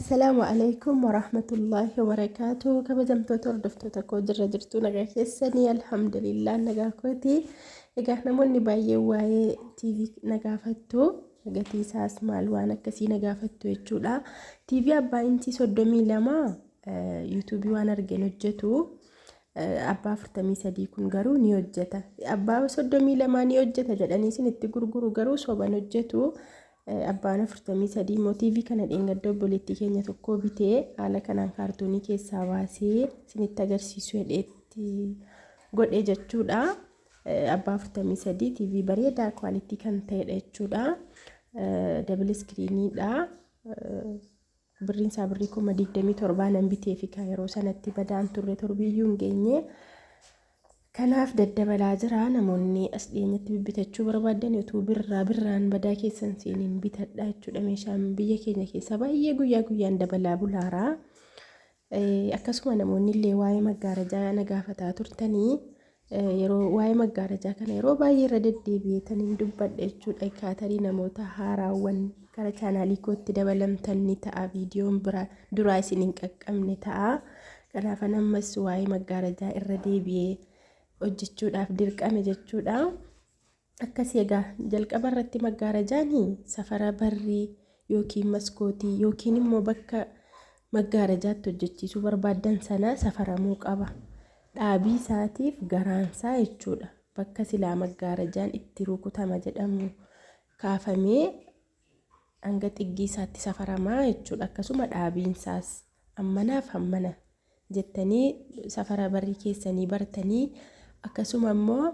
Assalaamu alaikum warahmatullaahi wabarakaatu. Kabajamtoota hordoftoota koo, jirra jirtuu? Nagaa keessanii? Alhamdulillah, nagaa kooti. Egaa namoonni baay'een waa'ee TV na gaafattu. Gatii isaas maal waan akkasii na gaafattu jechuudha. TV abbaa inchii 32 yuutuubii waan argeen hojjetu. Abbaa 43 kun garuu ni hojjeta. Abbaa 32 ni hojjeta jedhanii isin itti gurguru garuu soban hojjetu. Abbaan 43 immoo TV kana dheengadda obboleettii keenya tokkoo bitee haala kanaan kaartoonii keessaa baasee isinitti agarsiisu hedheetti godhe jechuudha. Abbaa 43 TV bareedaa quality kan ta'edha jechuudha. Double iskiriiniidha. Birriin isaa birrii 27,000 nan bitee fi kan yeroo sanatti badaan turre, torbiyyuu hin geenye. Kanaaf daddabalaa jira. Namoonni as dhiyeenyatti bibbitachuu barbaadan utuu birraa birraan badaa keessan seeniin bitadha jechuudha. Meeshaan biyya keenya keessaa baay'ee guyyaa guyyaan dabalaa bulaara. Akkasuma namoonni illee waa'ee maggaarajaa na gaafataa turtanii, yeroo waa'ee maggaarajaa kana yeroo baay'ee irra deddeebi'eetaniin dubbadha jechuudha. Kaatarii namoota haaraawwan gara chaanaalii kootti dabalamtan ni ta'a. Viidiyoon biraa duraa isin hin qaqqabne ta'a. Kanaafan ammas waa'ee maggaarajaa irra deebi'ee hojjechuudhaaf dirqame jechuudha. Akkasii egaa jalqaba irratti maggaarajaan safara barrii yookiin maskootii yookiin immoo bakka maggaarajaatti hojjechiisuu barbaaddan sana safaramuu qaba. Dhaabii isaatiif garaansaa jechuudha. Bakka silaa maggaarajaan itti rukutama jedhamu kaafamee hanga xiggii isaatti safaramaa jechuudha. Akkasuma dhaabiinsaas hammanaaf hammana jettanii safara barrii keessanii bartanii, akkasuma immoo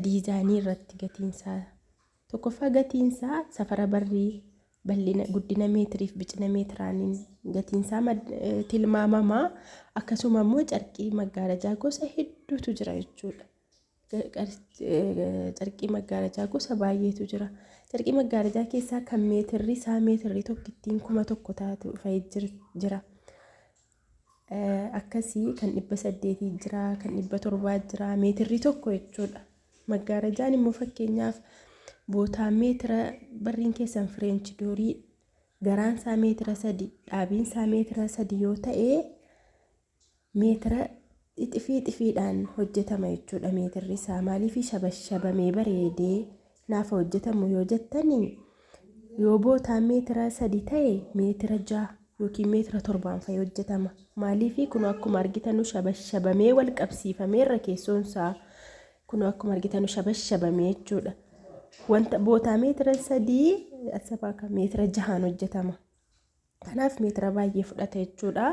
diizaayinii irratti gatiinsaa tokkoffaa gatiinsaa safara barrii bal'ina guddina meetiriif bicina meetiraaniin gatiinsaa tilmaamamaa. Akkasuma immoo carqii maggaarajaa gosa hedduutu jira jechuudha. Carqii maggaarajaa gosa baay'eetu jira. Carqii maggaarajaa keessaa kan meetirri isaa meetirri tokkittiin 1000 taatu fa'i jira. Akkasii kan 800 jira, kan 700 jira, meetirri tokko jechuudha. Maggaarajaan immoo fakkeenyaaf bootaa meetira barriin keessan fireenchi doorii garaan isaa meetira 3, dhaabiin isaa meetira 3 yoo ta'e, meetira xifii xifiidhaan hojjetama jechuudha meetirri isaa. Maaliif shabashabamee bareedee naafa hojjetamu yoo jettanii, yoo bootaan meetira 3 ta'e meetira 6 yookiin meetira 7n fa'i hojjetama. Maaliif kun akkuma argitanu shabashabamee wal qabsiifamee irra keessoon isaa kun akkuma argitanu shabashabamee jechuudha. Wanta bootaa meetira 3 asabaa kan meetira 6n hojjetama. Kanaaf meetira baay'ee fudhata jechuudha.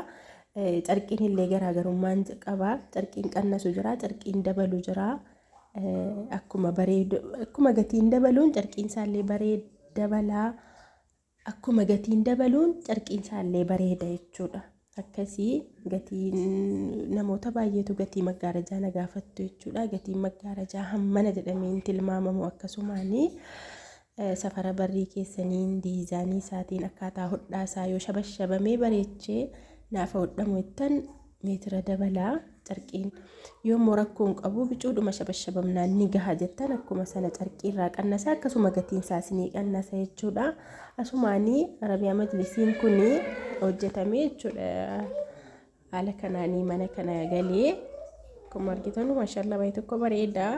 Carqiin illee garaagarummaan qaba. Carqiin qannasu jira, carqiin dabalu jira. Akkuma bareedu, akkuma gatiin dabaluun carqiin isaallee bareed dabalaa. Akkuma gatiin dabaluun carqiin isaallee bareeda jechuudha. Akkasii gatiin namoota baay'eetu gatii maggaarajaa na gaafattu jechuudha. Gatiin maggaarajaa hammana jedhamee hin tilmaamamu akkasumaanii. Safara barrii keessaniin, diizaanii isaatiin, akkaataa hodhaa isaa yoo shabashabamee bareechee naafa hodhamu jettan meetira dabalaa carqiin. Yoo immoo rakkoon qabu, bicuudhuma shabashabamnaan ni gaha jettan, akkuma sana carqii irraa qannasa, akkasuma gatiin isaas ni qannasa jechuudha. Asumaanii Arabiyaa majlisiin kun hojjetame jechuudha. Haala kanaanii mana kana galee akkuma argitan maashaallah baay'ee tokko bareeda.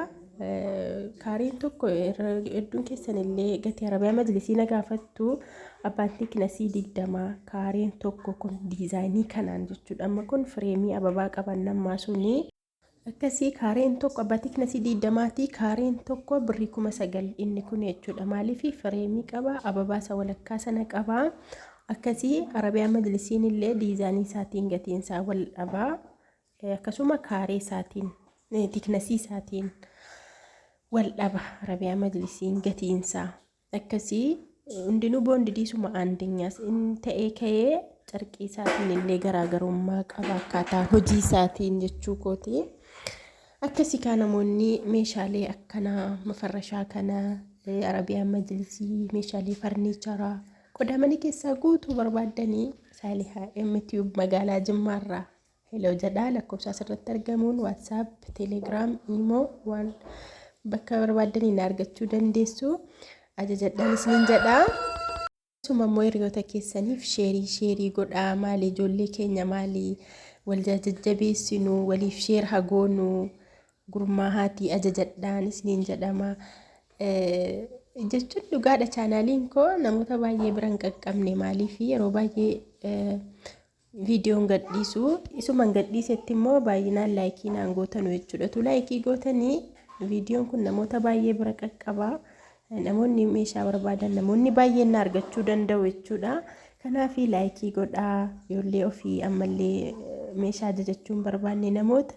Kaariin tokko hedduun keessan illee gatii Arabiyaa majlisii na gaafattu. Abbaan thicknessii 20 kaareen tokko kun diizaayinii kanaan jechuudha. Amma kun fireemii ababaa qaban nammaa suni. Akkasii kaareen tokko abbaa thicknessii 20ti, kaareen tokko birrii 9,000 inni kun jechuudha. Maaliif fireemii qaba, ababaa isa walakkaa sana qaba. Akkasii Arabiyaa majlisiin illee diizaayinii isaatiin gatiin isaa wal dhabaa. Akkasuma kaaree isaatiin, thicknessii isaatiin wal dhaba Arabiyaa majlisiin gatiin isaa. Akkasii hundinuu boondidiisuma aandinyaas inni ta'ee ka'ee carqii isaatiin illee garaagarummaa qaba akkaataa hojii isaatiin jechuu kooti. Akkasii kaa namoonni meeshaalee akkanaa mafarrashaa kana, Arabiyaa majlisii, meeshaalee farniicharaa qodaa mana keessaa guutuu barbaaddanii Saalihaa MTube magaalaa Jimmaarraa hello jedhaa lakkoofsa asirratti argamuun WhatsApp, Telegram, Imo waan bakka barbaaddanii na argachuu dandeessu. Ajajadhaan isiniin jedha. Akkasuma immoo hiriyoota keessaniif sheerii sheerii godhaa maali ijoollee keenya maali wal jajjabeessinu waliif sheer hagoonu gurmaahaatii ajajadhaan isiniin jedhama. Jechuun dhugaadha chaanaaliin koo namoota baay'ee bira hin qaqqabne maaliif yeroo baay'ee viidiyoon gadhiisu isuman gadhiisetti immoo baay'inaan laayikii naan gootanu jechuudha. Tu laayikii gootanii viidiyoon kun namoota baay'ee bira qaqqaba. Namoonni meeshaa barbaadan namoonni baay'een na argachuu danda'u jechuudha. Kanaaf laayikii godhaa ijoollee ofii ammallee meeshaa ajajachuu hin barbaanne namoota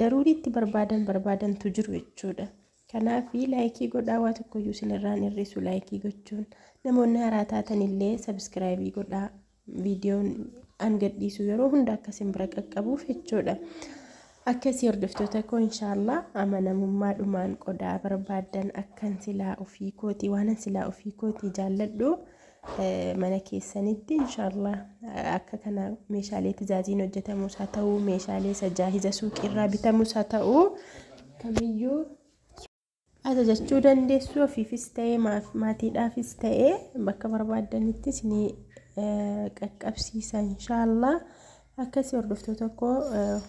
daruuriitti barbaadan barbaadantu jiru jechuudha. Kanaaf laayikii godhaa waa tokkoyyuu isinirraan hir'isu laayikii gochuun namoonni haaraa taatan illee sabiskiraayibii godhaa viidiyoon an gadhiisu yeroo hunda akka isin bira qaqqabuuf jechuudha. Akkasii hordoftoota koo inshaallah amanamummaadhumaan qodaa barbaaddan akkan silaa ofii kootii waanan silaa ofii kootii jaalladhu mana keessanitti inshaallah akka kana meeshaalee tizaaziin hojjetamus haa ta'u meeshaalee isa jaahiza suuqiirraa bitamus haa ta'u kamiyyuu ajajachuu dandeessu ofiifis ta'ee maatiidhaafis ta'ee bakka barbaaddanitti isinii qaqqabsiisa inshaallah. Akkasii hordoftoota koo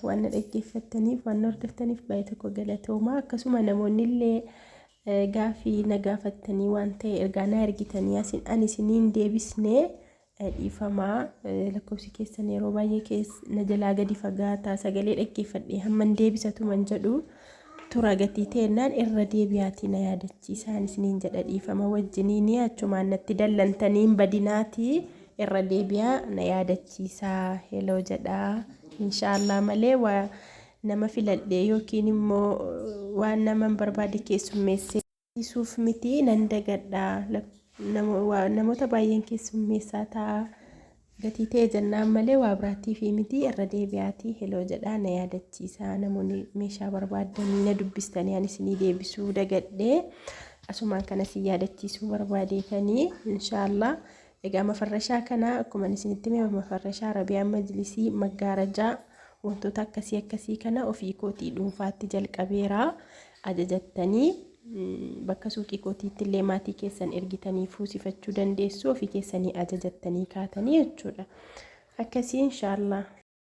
waan na dhaggeeffattaniif waan na hordoftaniif baay'ee tokko galatooma. Akkasuma namoonni illee gaafii na gaafattanii waan ta'e ergaa na ergitanii asin ani isiniin deebisne dhiifamaa lakkoofsi keessan yeroo baay'ee keessa na jalaa gadi fagaataa sagalee dhaggeeffadhee hamman deebisatuman jedhu tura gatii teennaan irra deebi'aatii na yaadachiisaan isiniin jedha dhiifama wajjiniin achumaan natti dallantaniin badinaatii irra deebi'aa na yaadachiisaa heloo jedhaa inshaallah malee waa nama filadhee yookiin immoo waan nama hin barbaade keessummeessee dhiisuuf miti nan dagadha namoota baay'een keessummeessaa ta'a gatii ta'e jennaan malee waa biraatiifi miti irra deebi'aatii heloo jedhaa na yaadachiisaa namoonni meeshaa barbaaddanii na dubbistanii ani isinii deebisuu dagadhee asumaan kana si yaadachiisuu barbaadeetanii inshaallah. Egaa mafarrashaa kana akkuma isinitti hime mafarrashaa Arabiyaa majlisii maggaarajaa wantoota akkasii akkasii kana ofii kootii dhuunfaatti jalqabeera ajajattanii bakka suuqii kootiitti illee maatii keessan ergitanii fuusifachuu dandeessu ofii keessanii ajajattanii kaatanii jechuudha. Akkasii inshaallah.